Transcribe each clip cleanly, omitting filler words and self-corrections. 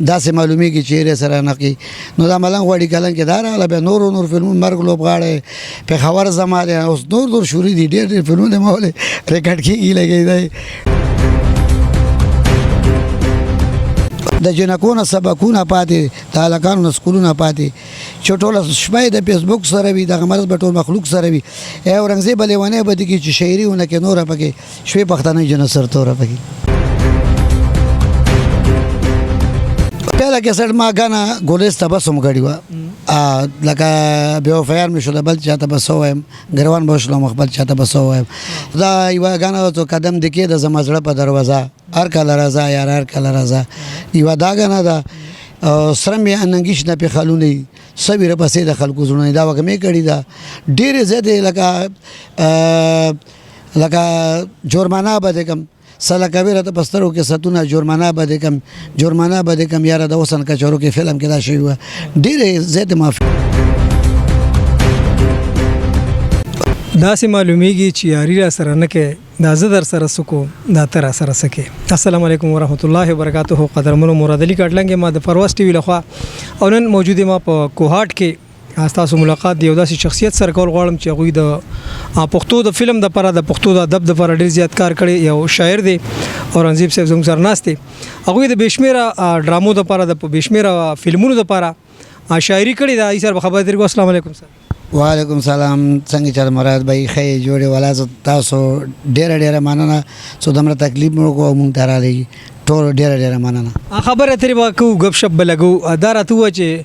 داسې معلومیږي چې یې سره نه کوي. نو دا ملنګ غواړي کلن کې دا راغله، بیا نور نور فلمونه، مرګ لوبغاړی، پېښور زما دی، اوس نور نور شروع دي، ډېر ډېر فلمونه ما ولې ریکارډ کېږي لګي دی. د جنکو نه سبقونه پاتې، د هلکانو نه سکولونه پاتې، چې ټوله شپه یې د فیسبوک سره وي، دغه مرض به ټول مخلوق سره وي. ای اورنګزیب به لېونی به دي کي چې شاعري ونه کړي، نوره پکې شوې پښتنه جنه سرتوره پکې. پهله کیسټ ما ګانه ګولیز ته بس هم کړې وه، لکه بې وفایان مې شو، د بل چا ته به څه ووایم، ګریوان به وشلوم، خپل چا ته به څه ووایم. دا یوه ګانه وه، څو قدم دې کېږده زما زړه په دروازه، هر کله راځه یار هر کله راځه، یوه دا ګانه ده. او سره مې اننګي شنه پې خالونه دي، سوي رپسې د خلکو زړونه، دا وګمې کړې ده ډېرې زیاتې، لکه لکه جرمانه به دې کم سله کوي راته په سترګو کې ستونه، جرمانه به دې کم، جرمانه به دې کم یاره د حسن کچارو کې فلم کې دا شوي وه، ډېرې زیاتې معافي. داسې معلومیږي چې یاري را سره نه کوي، دا زه در سره څه کوم، دا ته را سره څه کوې. السلام علیکم ورحمت الله وبرکاته. قدرمنو مراد علي کټلنګ ما د پرواز ټي وي لخوا او نن موجود ما په کوهاټ کې تاسو ملاقات دی یو داسې شخصیت سره کول غواړم چې هغوی د پښتو د فلم دپاره، د پښتو د ادب دپاره ډېر زیات کار کړی، یو شاعر دی اورنګزیب صاحب زموږ سره ناست دی. هغوی د بې شمېره ډرامو دپاره، د بې شمېره فلمونو دپاره شاعري کړې ده. ای سر به خبرې ترې. السلام علیکم سر. وعلیکم سلام، څنګه چل مراد بھائی؟ ښه یې جوړې؟ ولا زه تاسو ډېره ډېره مننه څو دومره تکلیف مو وکړو او مونږ ته راغلي، ټولو ډېره ډېره مننه. خبره ترې به کوو، ګپ شپ به لګو. دا راته ووایه چې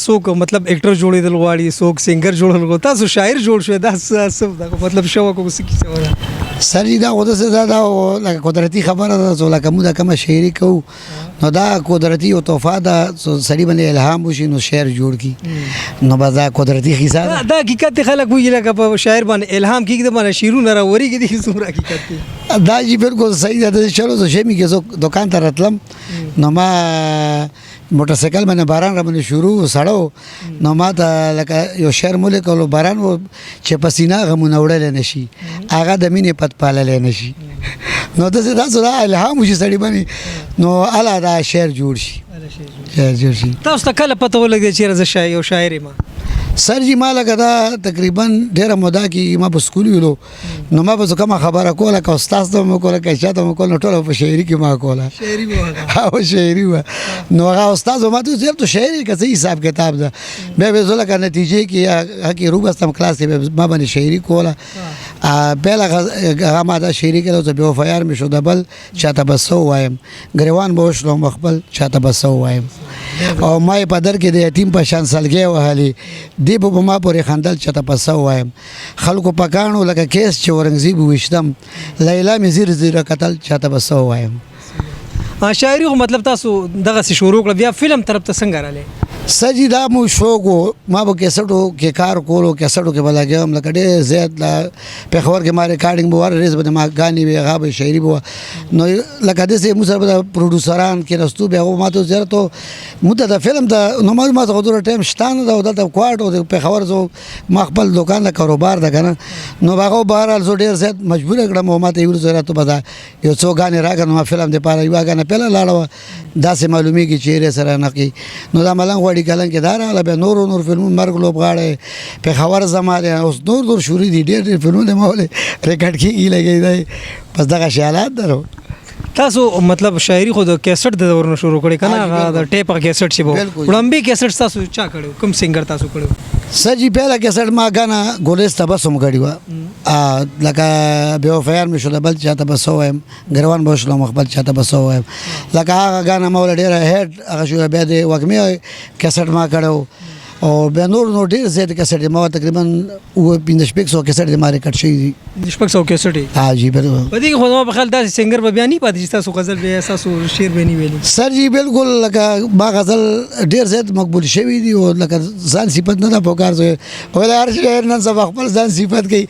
څوک مطلب اکټر جوړېدل غواړي، څوک سنګر جوړول غواړي، تاسو شاعر جوړ شوی، دا څه دغه مطلب شوق او څه کیسه وه؟ سر جي دا خو داسې ده، دا لکه قدرتي خبره ده، څو لکه موږ دا کومه شاعري کوو نو دا قدرتي یو تحفه ده، څو سړي باندې الهام وشي نو شعر جوړ کړي، نو بس دا قدرتي کیسه ده. دا حقیقت دی، خلک وایي لکه په شاعر باندې الهام کېږي، د باندې شعرونه راورېږي، دي څومره حقیقت دی؟ دا جي بالکل صحیح ده. داسې چلو زه ژمي کې زه دکان ته راتلم، نو ما موټر سایکل باندې باران را باندې شروع سړو، نو ما ته لکه یو شعر مو لیکلو، باران و چې پسینه غمونه وړلی نه شي، هغه د مینې پت پاللی نه شي. نو داسې تاسو دا الهام وشي سړي باندې، نو اله دا شعر جوړ شي، شعر جوړ شي. تاسو ته کله پته ولګېده چې زه یو شاعر یم؟ سر جي ما لکه دا تقریبا ډېره موده کېږي، ما په سکول ویلو، نو ما به څه کومه خبره کوله، که استاد ته مو کوله، که چا ته مو کوله، نو ټوله په شاعري کې ما کوله. شاعري به وه. هو شاعري وه. نو هغه استاد ما ته ویل ته شاعر یې که څه حساب کتاب ده؟ بیا به زه لکه نتیجې کې هغه کې روبستم کلاس کې، بیا ما باندې شاعري کوله. پهله هغه ما دا شاعري کړه، زه بې وفایار مې شو، د بل چا ته به څه ووایم، ګریوان به وشلوم خپل چا ته به څه ووایم، او ما یې په در کې د یتیم په شان سلګۍ وهلې، دې به په ما پورې خندل چا ته به څه ووایم، خلکو په کاڼو لکه کیس چې اورنګزیب وویشتم، لیلا مې ځیر ځیر کتل چا ته به څه ووایم. شاعري خو مطلب تاسو دغسې شروع کړه، بیا فلم طرف ته څنګه راغلی؟ سجی دا مو شوق و، ما به کیسټو کې کار کولو، کیسټو کې به لګیا وم، لکه ډېر زیات لا پېښور کې ما ریکارډینګ به هر ورځ به ما ګانې وې، هغه به شاعري به وه. نو لکه داسې موږ سره به د پروډیوسران کېناستو، بیا هغو ما ته ویل، زیارت موږ ته د فلم ته، نو ما ته خو دومره ټایم شته نه ده، او دلته کوارټ او د پېښور زه ما خپل دوکان د کاروبار ده که نه، نو هغه بهرحال زه ډېر زیات مجبور کړم، او ما ته یې وویل زیارت به دا یو څو ګانې راکړه، نو ما فلم دپاره یوه ګانه پهله لاړه وه، داسې معلومیږي چې یې سره نه کوي. نو دا ملنګ غواړي کلن کې دا راغله، بیا نور نور فلمونه، مرګ لوبغاړی، پېښور زما دی، اوس نور نور شروع دي، ډېر ډېر فلمونه ما ولې ریکارډ کېږي لګي دی، بس دغه شی حالات درو. تاسو مطلب شاعري خو د کیسټ د دور نه شروع کړې که نه؟ هغه د ټیپ هغه کیسټ چې به وړاندې کیسټ تاسو چا کړی، کوم سنګر تاسو کړی؟ سر جي پهله کیسټ ما ګانه ګولیز ته بس هم کړې وه، لکه بې وفایان مې شو، د بل چا ته به څه ووایم، ګریوان به وشلوم خپل چا ته به څه ووایم، لکه هغه ګانه ما وله ډېره هیټ هغه شو، بیا د وږمې کیسټ ما کړی و، او بیا نور نور ډېر زیات کیسټ ما تقریبا اووه پنځه شپږ سوه کیسټ ما ریکارډ شوي دي. شپږ سوه کیسټ یې؟ ها جي بالکل. په دې کې خو زما په خیال داسې سنګر به بیا نه پاتې چې ستاسو غزل به یا ستاسو شعر به نه ویلي. سر جي بالکل، لکه ما غزل ډېر زیات مقبول شوي دي، او لکه ځان صفت نه ده پکار، زه ویل هر شاعر نن سبا خپل ځان صفت کوي،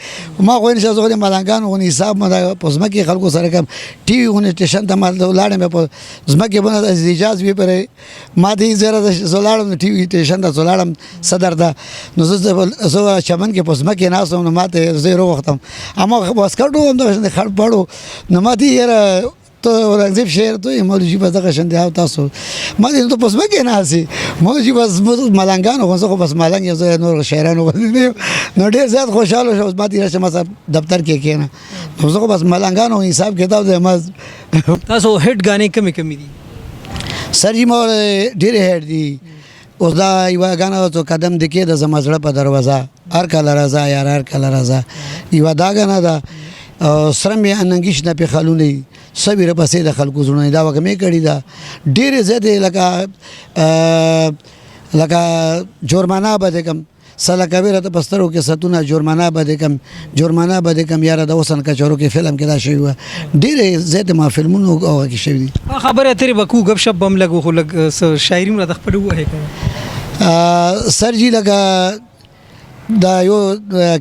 ما خو ان شاء الله د ملنګانو غونې حساب ما د په ځمکې خلکو سره کوم، ټي وي غونې سټېشن ته ما لاړم، بیا په ځمکې باندې احتجاج وي پرې ما دې زه زه لاړم ټي وي سټېشن ته، زه لاړم صدر ته، نو زه زه چمن کې په ځمکې ناست وم، نو ما ته زه یې وروغوښتم، اما واسکټ وم، دغه شان خړ پړ و، نو ما ته یې یاره ته اورنګزیب شعر ته مولوی جی بس دغه شان دی او تاسو ما دې ته پس مګې نه سي مولوی جی بس ملنګانو خو زه خو بس ملنګ یم، زه نور شاعرانو غوندې نه یم. نو ډېر زیات خوشحاله شوم. ما دې راشه ما دفتر کې کېنه، نو زه خو بس ملنګانو حساب کتاب دی ما. تاسو هټ غانې کمی کمی دي؟ سر جی مور ډېر هټ دي. اوس دا یوه غانه څو قدم د کې د زما زړه په دروازه هر کله راځه یار هر کله راځه، یوه دا غانه ده. او سره مې اننګیش نه په خلونه سوي رپسې د خلکو زړونه دا وګمې کړی ده ډېرې زیاتې، لکه لکه جرمانه به دې کم سلا کوي راته پسترو کې ستونه، جرمانه به دې کم، جرمانه به دې کم یاره د اوسن کچورو کې فلم کې دا شوی و. ډېرې زیاتې ما فلمونو هغه کې شوي دي. خبرې اترې به کوو، ګپ شپ به هم لږ خو لږ شاعري هم راته خپله ووایې که. سر جی لکه دا یو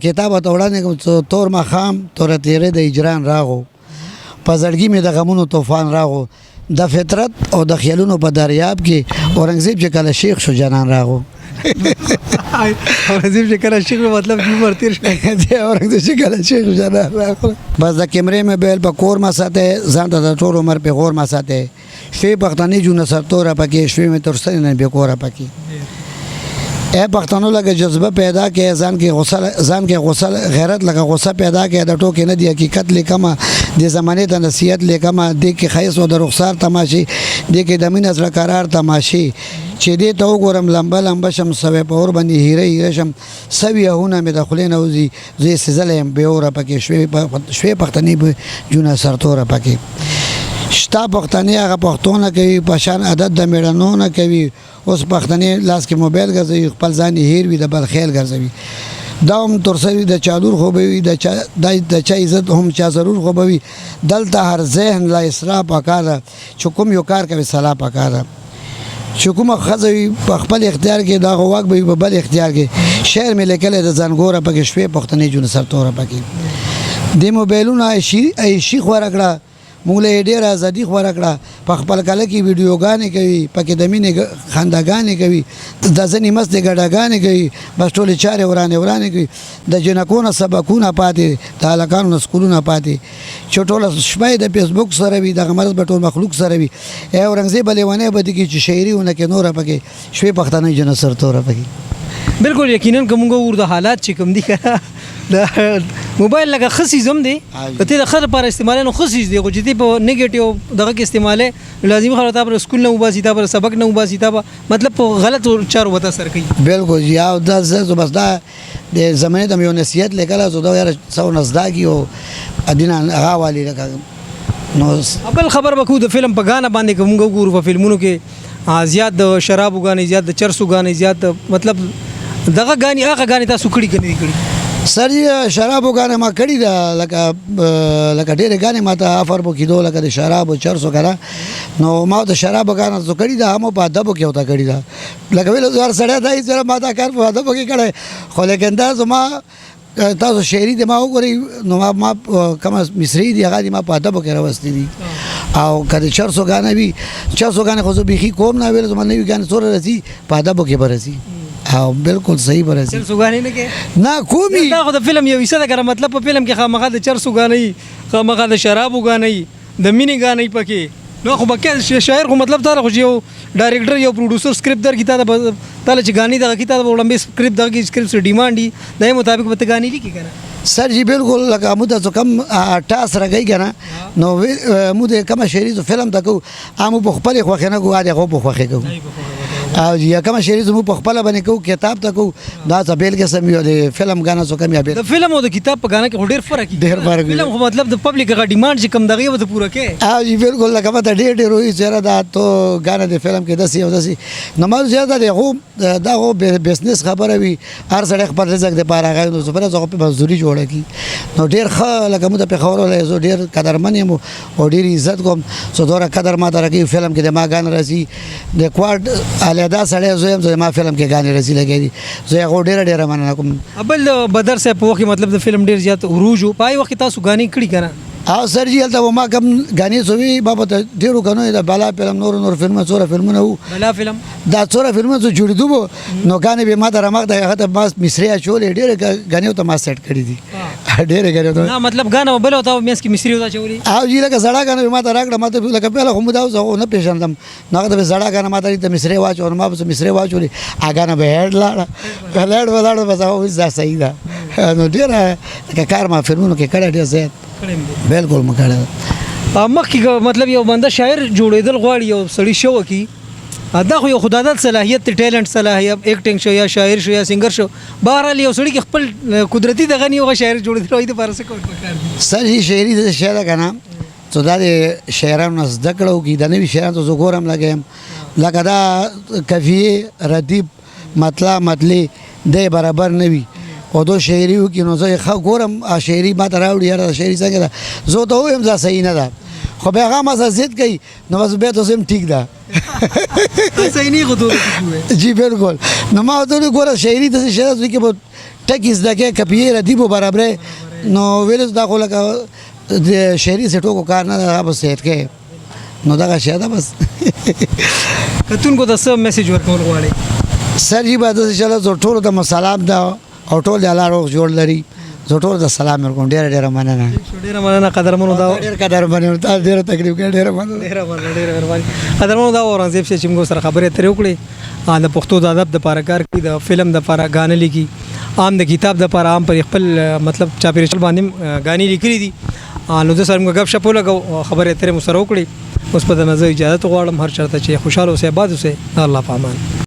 کتاب ته وړاندې کوم. تور ماښام توره تیرې د هجران راغو، په زړګي مې د غمونو طوفان راغو، د فطرت او د خیالونو په دریاب کې اورنګزیب چې کله شیخ شو جانان راغو. اورنګزیب چې کله شیخ شو مطلب چې عمر تېر شو. اورنګزیب چې کله شیخ شو جانان راغو. بس د کیمرې مې بیل په کور ما ساته، ځان ته د ټول عمر پېغور ما ساته، شوې پښتنې جونه سرتوره پکې شوې مې تر ستنې نه بې کوره پکې. اے پښتنو لکه جذبه پیدا کې، ځان کې غصه، ځان کې غصه غیرت لکه غصه پیدا کې، د ټوکې نه دی حقیقت لیکمه، د زمانې ته نصیحت لیکمه، دې کې ښایست او د رخسار تماشې، دې کې د مینې زړه قرار تماشې، چې دې ته وګورم لمبه لمبه شم، سوی په اور باندې هیره هیره شم، سوي اهونه مې د خولې نه وځي، زه یې سېځلی یم بې اوره پکې شوې پښتنې جونه سرتوره پکې. شته پښتنې هغه پښتو نه کوي، په شان عادت د مېړنو نه کوي، اوس پښتنې لاس کې موبایل ګرځوي، خپل ځان یې هېر وي د بل خیال ګرځوي، دا هم تر څه وي د چا لور خو به وي، د چا عزت هم چا ضرور خو به وي. دلته هر ذهن لا اصلاح پکار ده، چې کوم یو کار کوي صلاح پکار ده، چې کومه ښځه وي په خپل اختیار کې دا خو واک به وي په بل اختیار کې. شعر مې لیکلی د ځانګوره پکې شوې پښتنې جون سرتوره پکې. دې موبایلونه عیشي خوره کړه، موږ له یې ډېره ازادي خوره کړه، په خپل کله کې ویډیوګانې کوي، پکې د مینې خنداګانې کوي، د ځینې مستې ګډاګانې کوي، بس ټولې چارې ورانې ورانې کوي، د جینکو نه سبقونه پاتې، د هلکانو نه سکولونه پاتې، چې ټوله شپه یې د فیسبوک سره وي، دغه مرض به ټول مخلوق سره وي. ای اورنګزیب به لیونی به دي کړي چې شاعري ونه کړي نوره پکې شوې پښتنې جنه سرتوره پکې. بالکل یقینا که موږ وګورو د حالات چې کوم دي که د موبایل لکه ښه څیز هم دی، که ته د ښه لپاره استعمالوې نو ښه څیز دی، خو چې ته په نیګیټیو دغه کې استعمالوې لازمي خبره تا پر سکول نه وباسي، تا پر سبق نه وباسي، تا به مطلب په غلطو چارو به تا سره کوي. بالکل جی، او دا زه بس دا د زمانې ته مې یو نصیحت لیکلی، زه دا یاره څه ونه زده کړي او دینه هغه والي لکه نو. بل خبر به کوو د فلم په ګانه باندې. که موږ وګورو په فلمونو کې زیات د شرابو ګانې، زیات د چرسو ګانې، زیات مطلب دغه ګانې، هغه ګانې تاسو کړي که نه دي کړي؟ سر جی شرابو ګانې ما کړي ده، لکه لکه ډېرې ګانې ما ته افر به کېدو لکه د شرابو چرسو که نه، نو ما د شرابو ګانه څه کړي ده، هم په ادبو کې ورته کړي ده، لکه ویل زه هر سړی دا هېڅ ما دا کار په ادبو کې کړی، خو لیکن دا زما تاسو شعري د ما وګورئ نو ما کومه مصري دي هغه دي ما په ادبو کې راوستي دي. او که د چرسو ګانه وي، چرسو ګانې خو زه بیخي کوم نه، ویل زما نوي ګانې څومره راځي په ادبو کې به راځي او بالکل صحیح به راځي. چرسو ګانې نه کې؟ نه کومي. دا خو د فلم یو حصه ده که نه، مطلب په فلم کې خامخا د چرسو ګانې، خامخا د شرابو ګانې، د مینې ګانې پکې، نو خو به شاعر خو مطلب تا خو چې یو ډایرکټر یو پروډوسر سکرپټ درکړي تا ته به تا له چې ګانې دغه کړي، تا ته به وړاندې سکرپټ دغه کړي، سکرپټ سره ډیمانډ وي، د هغې مطابق به ته ګانې لیکې که نه؟ سر جی بالکل، لکه موږ ته څه کم ټاس راکوي که نه، نو موږ د کومه شاعري څه فلم ته کوو، هغه موږ په خپلې خوښې نه کوو، هغه خو په خوښې کوو. او یا کومه شاعري څه موږ په خپله باندې کوو، کتاب ته کوو، دا څه بېل قسم وي، د فلم ګانه څه کم یا بېل. د فلم او د کتاب په ګانه کې خو ډېر فرق وي. ډېر فرق وي. فلم خو مطلب د پبلک هغه ډیمانډ چې کوم دغه به ته پوره کړې. او جی بالکل، لکه ما ته ډېر ډېر وایي چې یاره دا تو ګانه د فلم کې داسې او داسې، نو ما ویل چې یاره دا د هغو دا خو بزنس خبره وي، هر سړی خپل رزق دپاره هغه نو زه خو په مزدوري جوړه کړي. نو ډېر ښه لکه موږ ته پېښور ولا زه ډېر قدرمن یم او ډېر عزت کوم، څو دومره قدر ما ته راکوي. فلم کې د ما ګانه راځي، د کواډ علیحده سړی زه یم، زه ما فلم کې ګانې راځي لګیا دي، زه هغو ډېره ډېره مننه کوم. بل بدر صاحب په وخت کې مطلب د فلم ډېر زیات عروج و، په هغې وخت کې تاسو ګانې کړي که نه؟ او سر جی هلته به ما کوم ګانې څه وي، ما به ته ډېرو ګانو د بالا فلم نور نور فلمونه څومره فلمونه وو، بالا فلم دا څومره فلمونه څه جوړېدو وو، نو ګانې به ما ته رامخ ته هغه ته ما مصرې اچولې، ډېرې ګانې ورته ما سیټ کړې دي. ډېرې غنې. نه، مطلب غانه بل او تا مېس کې مصری ودا چولی. او جی، لکه زړه غانه ما ته راکړه، ما ته لکه پهله خو مو دا اوس نه پېژندم، نو هغه ته زړه غانه ما ته مصری واچو، نو ما به مصری واچولې، هغه نه به هډ لاړه، لاړ ولاړ، بس هغه دا صحیح ده. نو ډېره لکه کار ما فلمونو کې کړی، ډېر زیات بالکل ما کړی. مخکې مطلب یو بنده شاعر جوړېدل غواړي، یو سړی شو کی، دا خو یو خداداد صلاحیت، ټیلنټ صلاحیت، اکټینګ شو یا شاعر شو یا سنگر شو، بهرحال یو سړی کې خپل قدرتي دغه نه یو شاعر جوړېدل وای، د پاره څه کول پکار دي؟ سر جی، شاعري د شعر ده که نه، څو دا د شاعرانو نه زده کړه وکړي. د نوي شاعرانو ته زه ګورم لګیم، لکه دا قافیې، ردیف، مطلع، مطلع دی برابر نه وي او دو شاعري وکړي، نو زه یې ښه ګورم، شاعري ما ته راوړي، یاره دا شاعري څنګه ده؟ زه ورته ووایم دا صحیح نه ده، خو بیا هغه ما سره ضد کوي، نو بس بیا ته زه ټیک ده. صحیح نه خو جی بالکل. نو ما ورته وویل ګوره، شاعري داسې شی ده چې به ټکي زده کوې، قافیې، ردیف برابرې. نو ویل دا خو لکه د شاعري څه ټوکو کار نه ده، هغه به صحت کوي. نو دغه شی ده بس. کتونکو ته څه message ورکول غواړي؟ سر جی، به داسې چلو، زه ټولو ته سلام ده او ټول د الله روغ جوړ لري. زه ټولو ته سلام ورکوم. ډېره ډېره مننه. ډېره مننه قدرمنو دا ډېر قدرمن، تا ډېره تکلیف کړې، ډېره مننه. ډېره مننه، ډېره مهرباني. قدرمنو، دا اورنګزیب چې موږ سره خبرې اترې وکړې، د پښتو د ادب د پاره کار کوي، د فلم د پاره غانه لیکي، عام د کتاب د پاره، عام پر خپل مطلب چاپیریال باندې غانې لیکلي دي. نو د سره موږ غب شپ ولګو، خبرې اترې مو سره وکړې. اوس په د نظر اجازه غواړم. هر چرته چې خوشاله اوسئ، آباد اوسئ، الله په امان.